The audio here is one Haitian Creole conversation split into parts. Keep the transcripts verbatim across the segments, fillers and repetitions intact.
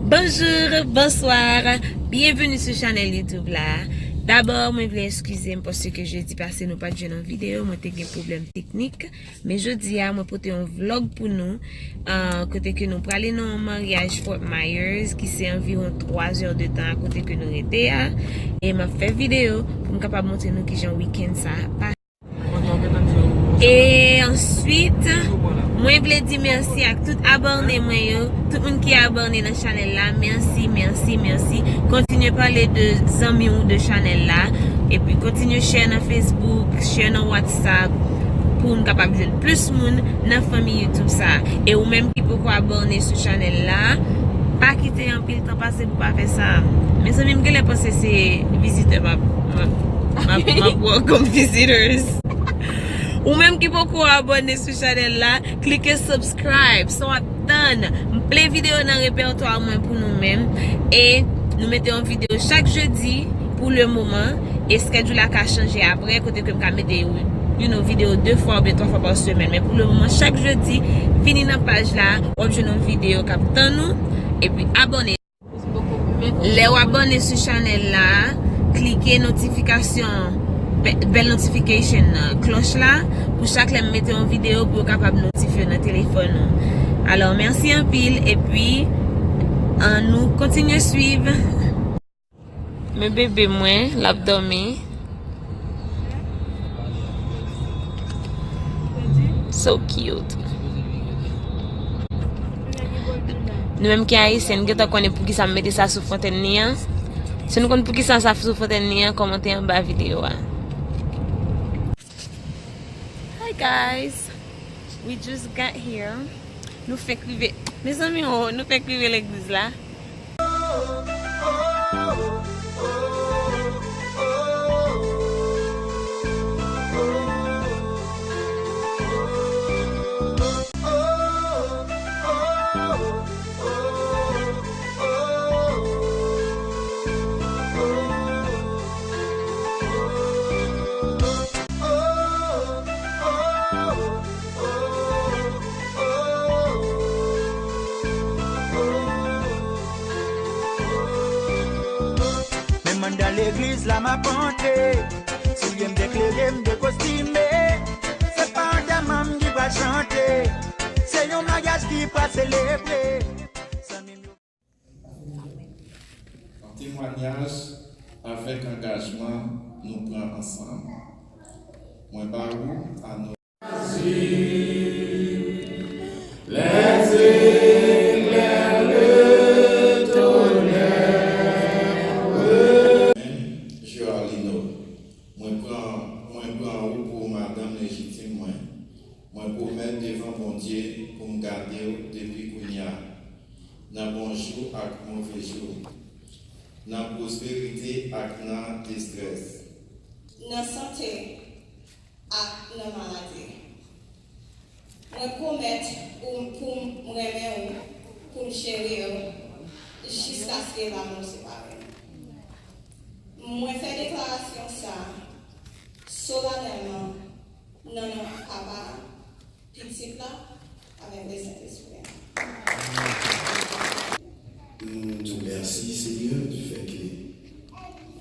Bonjour, bonsoir, byenveni sou chanèl YouTube la. Dabò, mwen vle eskize m paske jedi pase nou pa t jwenn yon videyo, mwen te gen pwoblèm teknik. Men jodi a, mwen pote yon vlog pou nou, ah, kote ke nou prale nan yon maryaj Fort Myers, ki se anviwon twa zè de tan a kote ke nou rete a. E m ap fè videyo pou m kapab montre nou kijan wikenn sa a pase. E answit, mwen vle di mèsi ak tout abòne mwen yo, tout moun ki abòne nan chanèl la, mèsi, mèsi, mèsi. Kontinye pale de zanmi w de chanèl la, epi kontinye share nan Facebook, share nan WhatsApp, pou n kapab jwenn plis moun nan fanmi YouTube sa. E ou menm ki poko abòne sou chanèl la, pa kite anpil tan pase pou pa fè sa. Mezanmi, m genlè panse se vizitè m ap, m ap, m ap, m ap welcome visitors. Ou menm ki poko abòne sou chanèl la, klike subscribe. Sa w ap tann? M plen videyo nan repètwa mwen pou nou menm. E nou mete yon videyo chak jedi pou le moman. E schedule la ka chanje apre, kote ke m ka mete, you know, videyo de fwa oubyen twa fwa pa semèn. Men pou le moman, chak jedi, vini nan paj la, w ap jwenn yon videyo k ap tann ou. Epi abòne. Lè w abòne sou chanèl la, klike notifikasyon, bè-, bèl notification nan, klòch la, pou chak lè m mete yon videyo pou yo kapab notifye w nan telefòn ou. Alò, mèsi anpil, epi, an nou kontinye swiv. Men bebe mwen, l ap dòmi. So cute. Nou menm ki ayisyen, n gentan konnen poukisa m mete sa sou fontèn li an. Si nou konn poukisa sa sou fontèn li an, kòmante anba videyo a. Hi guys, we just got here. Nou fèk rive. Mezanmi, oh, nou fèk rive legliz la. Menm anndan legliz la m ap antre. Soulye m deklere, m dekostime. Se pa antèman m ki pral chante. Se yon maryaj ki pral selebre. Zanmi m yo. An temwayaj avèk angajman nou pran ansanm. Mwen ba ou, Ano. Les éclairs, le tonnerre. Joalino, mwen pran, mwen pran ou pou madanm lejitim mwen. Mwen pwomèt devan Bondye pou m gade w depi kounye a, nan bon jou ak move jou, nan pwosperite ak nan destrès. Nan sante ak nan maladi. Mwen pwomèt ou pou m renmen w, pou m cheri w, jiskaske lanmò separe n. Mwen fè deklarasyon sa a solanèlman nan non Papa a, Pitit la, avèk Lesentespri a. Nou di w mèsi, Senyè, du fait que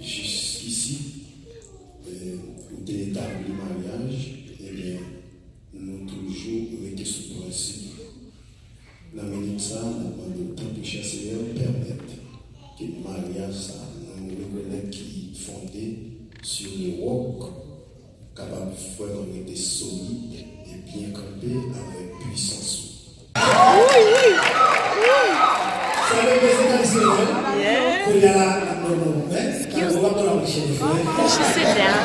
jiskisi, euh, ou te etabli maryaj, ebyen, nou toujou rete sou prensip. Nan minit sa a, n ap mande w, tanpri, chè Senyè, pèmèt ke maryaj sa a, nou rekonèt ki fonde sur le roc, kapab vrèman rete solid e byen kanpe avèk pwisans ou. Salye mèsi tradisyonèl. Kounye a la, n ap ban nou men. Excuse, could you sit down?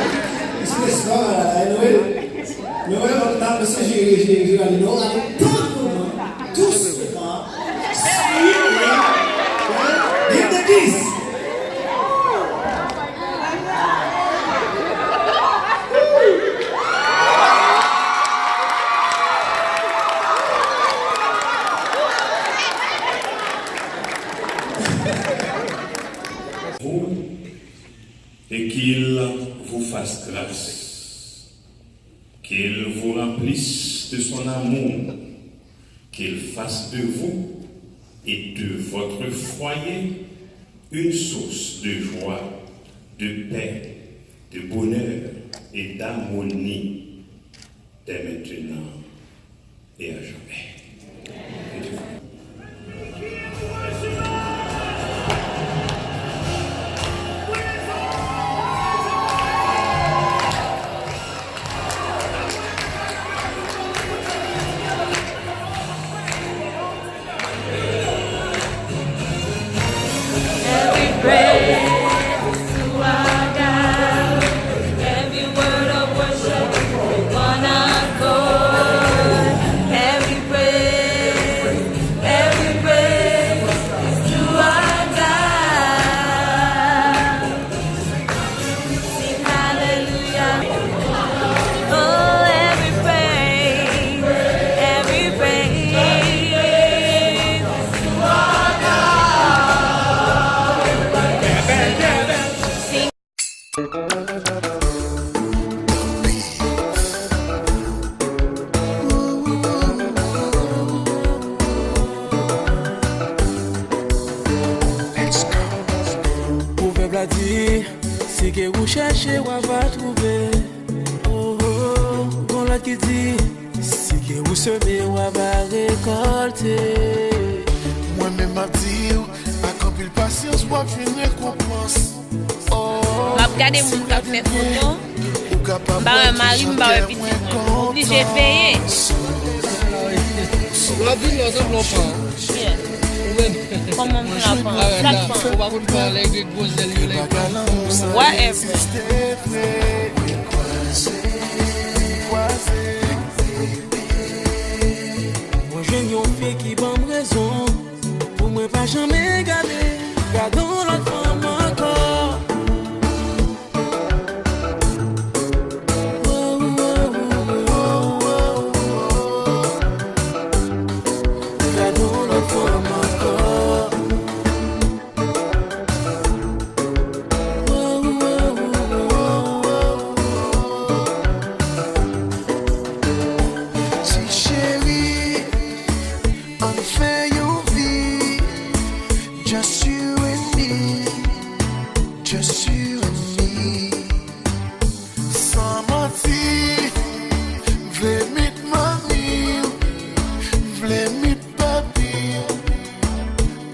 Ekspresman, la, la, Noël. Noël, on a mesye Gérard Lino, ale tranquillement, doucement, sweetly, give the kiss. Vous, et qu'il vous fasse grâce, qu'il vous remplisse de son amour, qu'il fasse de vous Et de votre foyer une source de joie, de paix, de bonheur et d'harmonie dès maintenant et à jamais. Every praise to our God. Every word of worship, one accord. Every praise, every praise is to our God. Sing hallelujah. Oh, every praise, every praise. Sing. Pwovèb la di, si ke ou chèche, w a va twouve. Oh, oh, gon lòt ki di, si ke ou seme, w a va rekòlte. Mwen menm m ap di w, ak anpil pasyans, w ap jwenn rekonpans. Oh, m ap gade moun k ap fè foto. M pa wè mari m, m pa wè pitit mwen. M oblije veye. Lavi nan zanm lontan. Yeah. Ou menm. Kòman m fè la pran? Arèt la. Ou pa konn pran lè gen gwo zèl yo lè. Whatever. Mwen jwenn yon fi ki ban m rezon pou mwen pa janmen gade, gade yon lòt fanm ankò. Ti cheri, ann fè yon vi, just you and me, just you and me. San manti, m vle meet manmi w, m vle meet papi w,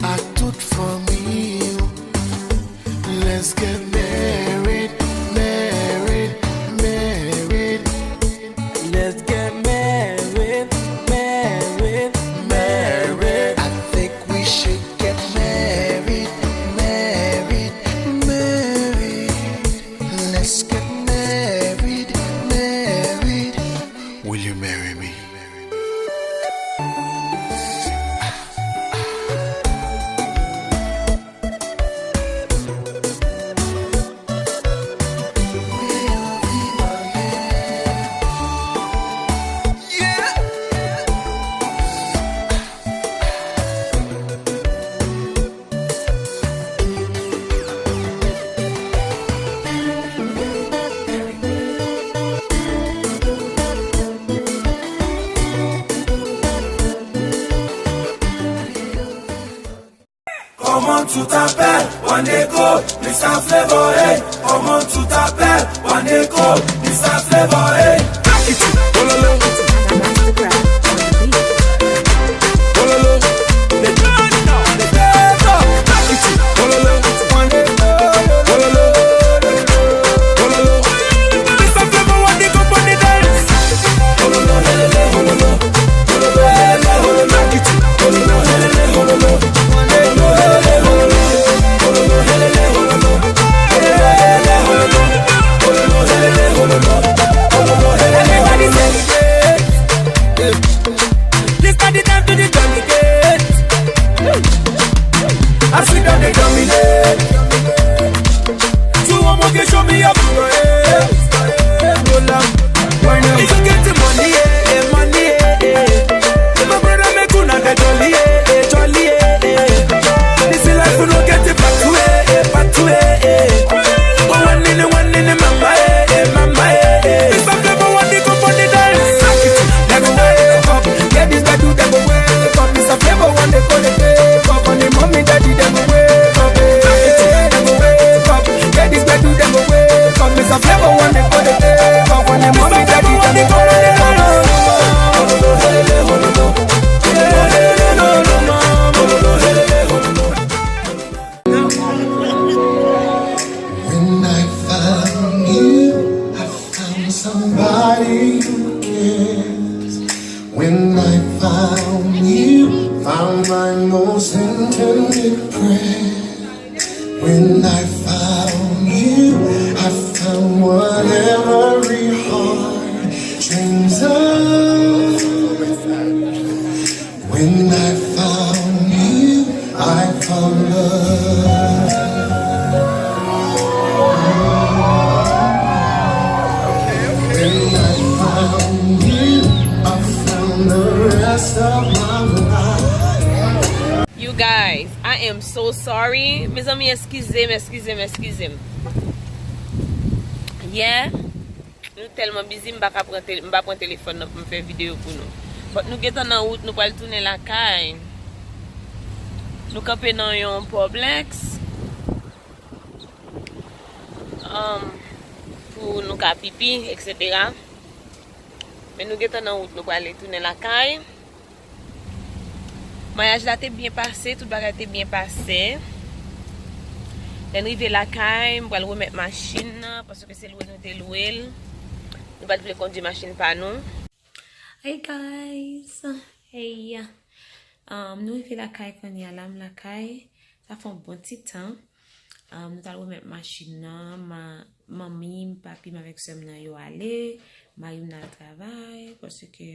ak tout fanmi w. Let's get married, married, married. Let's get married, married, married. I think we should get married, married, married. Let's get married, married. Will you marry me? Kòman tu t'appelles? Wandeko, Mister Flavor, hey. Kòman tu t'appelles? Wandeko, Mister Flavor, hey. Akiti, ololo. Ololo. Akiti, ololo. Wandeko, ololo. Ololo. Mister Flavor, Wandeko, pon de dance. Ololo, helele, ololo. Everybody say, this party time to the jolly gate. I sit down, they dominate. You want more, show me your finger, eh. Roll up. It's okay to money, eh, eh, money, eh, eh. My brother, make una dey jolly, eh, eh, jolly, eh, eh. This is life, we no get it back to, eh, eh, back to, eh, eh. Oh, one in the, one in the mama, eh, eh, mama, eh, eh. Mister Flavor, Wandeko, pon de dance. Dem go wake up. Yeah, this guy do, dem go wake up. Mister Flavor, Wandeko, dey play. When I found you, I found what every heart dreams of. When I found you, I found love. When I found you, I found the rest of my life. You guys, I am so sorry. Mezanmi, eskize m, eskize m, eskize m. Yeah. Nou tèlman busy, m pa ka pran tele-, m pa pran telefòn nan pou m fè videyo pou nou. But nou gentan nan wout, nou pral tounen lakay. Nou kanpe nan yon Publix, um, pou nou ka pipi, et cetera. Men nou gentan nan wout, nou prale tounen lakay. Maryaj la te byen pase, tout bagay te byen pase. Lè n rive lakay, m pral remèt machin nan, paske se lwe nou te lwe l. Nou pa t vle kondui machin pa nou. Hey guys! Hey! Um, nou rive lakay kounye a la, m lakay. Sa fè yon bon ti tan. Um, nou t al remèt machin nan, ma-, manmi m, papi m avèk sè m nan yo ale. Mari m nan al travay, paske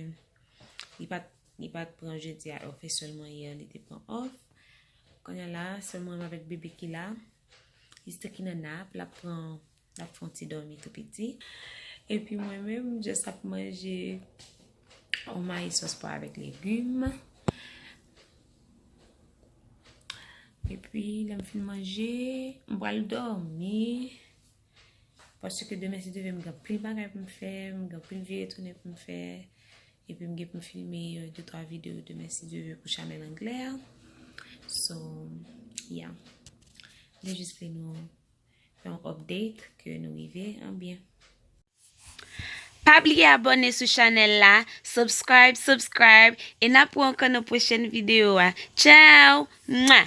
li pa t, li pa t pran jodi a off, e sèlman yè li te pran off. Kounye a la, sèl mwen menm avèk bebe ki la. Li still ki nan nap, l ap pran, l ap fè yon ti dòmi tou piti. Epi mwen menm, m just ap manje yon mayi sòs pwa avèk legim. Epi, lè m fin manje, m pral dòmi. Paske demen, si Dye vle, m gen anpil bagay pou m fè, m gen anpil vye tounen pou m fè. Epi m gen pou m filme, euh, de twa videyo demen, si Dye vle, pou chanèl anglè a. So, yeah. M te jis vle nou fè yon update ke nou rive an byen. Pa bliye abòne sou chanèl la, subscribe, subscribe, e n ap wè ankò nan pwochèn videyo a. Ciao! Mwa!